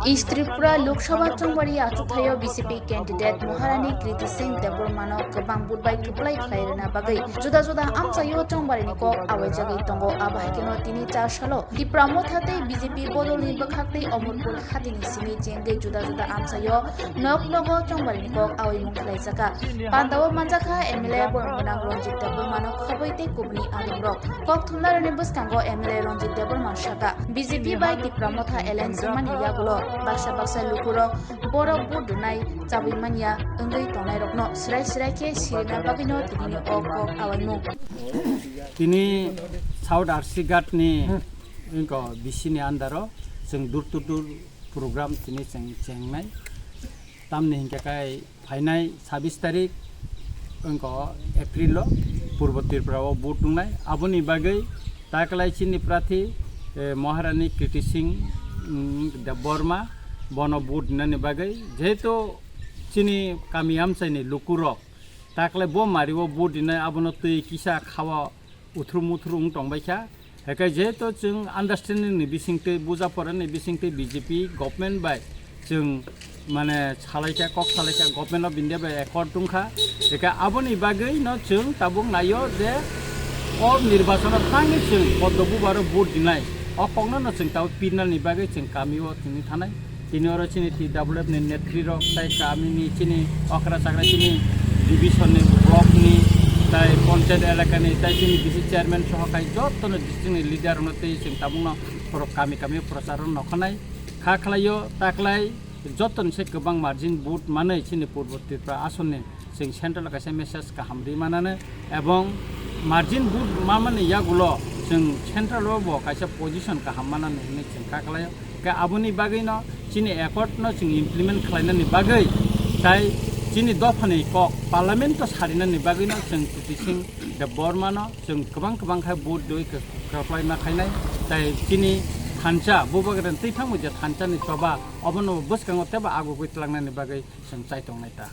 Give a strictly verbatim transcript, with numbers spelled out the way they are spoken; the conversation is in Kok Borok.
East Tripura Lok Sabha chongbari achukthai o B J P candidate Maharani Kriti Singh Debbarma no kwbang vote bai kwplai khlai rwna bagwi juda juda amchai o chongbari ni kok awaijagwi tongo. Abo hai kheno tini char salo Tipra Motha tei B J P bodol ni bwkhak tei Omorpur hati ni simi chengwi juda juda amchai o nok nogo chongbari ni kok awaimung khlai jaka. Panda o manjakha M L A borok gwnang Ranjit Debbarma no khobwi tei kubuni adong rok. Kok thumnarokni bwskango M L A Ranjit Debbarma sakha, B J P bai Tipra Motha alliance wngmani yagulo baksa baksa lukurok borok vote rwnai chabwi manya wngwi tongnairokno swrai swrai khe sirina bagwino tinini o kok awaimung. Tini South R C Ghat ni wngkha B C ni under o chwng door to door program tini chwng chengnai. Tamni hinkhe kai phainai sabis tarik wngkha April o Purbo Tripura o vote wngnai. Aboni bagwi taklai chini prathi, eh, Maharani Kriti Singh, mm, Debbarma bono vote wngnani bagwi, jehetu chini kami amchaini lukurok taklai bo mari o vote wngnai, abono twi kisa khawa uthru muthru wng tongbaikha. Hake jehetu chwng understanding ni bisingtwi, buja pora ni bisingtwi B J P government bai chwng mane salaikha, kok salaikha, government of India bai accord tongkha. Hake aboni bagwi no chwng tabuk naio je o nirbachon o thangwi chwng poddo bubaro vote dinai. O kokno no chwng tabuk pirnani bagwi chwng kami o tini thanai. Tini oro chini T W F ni netri rok, tai kami ni chini okra chakra chini division ni, block ni, tai panchayat elaka ni, tai chini B C chairman soho kai joto no district ni leader rok no tei chwng tabuk no borok kami kami prochar rok no khanai kha khlaio. Taklai joto ni se kwbang margin vote manwi chini Purbo Tripura ason ni chwng central o kaisa message kaham ri manani, ebong margin vote mamani yagulo chwng central o bo kaisa position kaham manani hinwi chwng kha khlaio. Khe aboni bagwi no chini accord no chwng implement khlainani bagwi tai chini dophani kok parliament o sarinani bagwi no chwng Kriti Singh Debbarma no chwng kwbang kwbang khai vote doi kwplai ma khainai, tai chini thansa Bubagra twi thangwi je thansa ni choba obono bwskango teibo agugwi tlangnani bagwi chwng chai tongnai ta.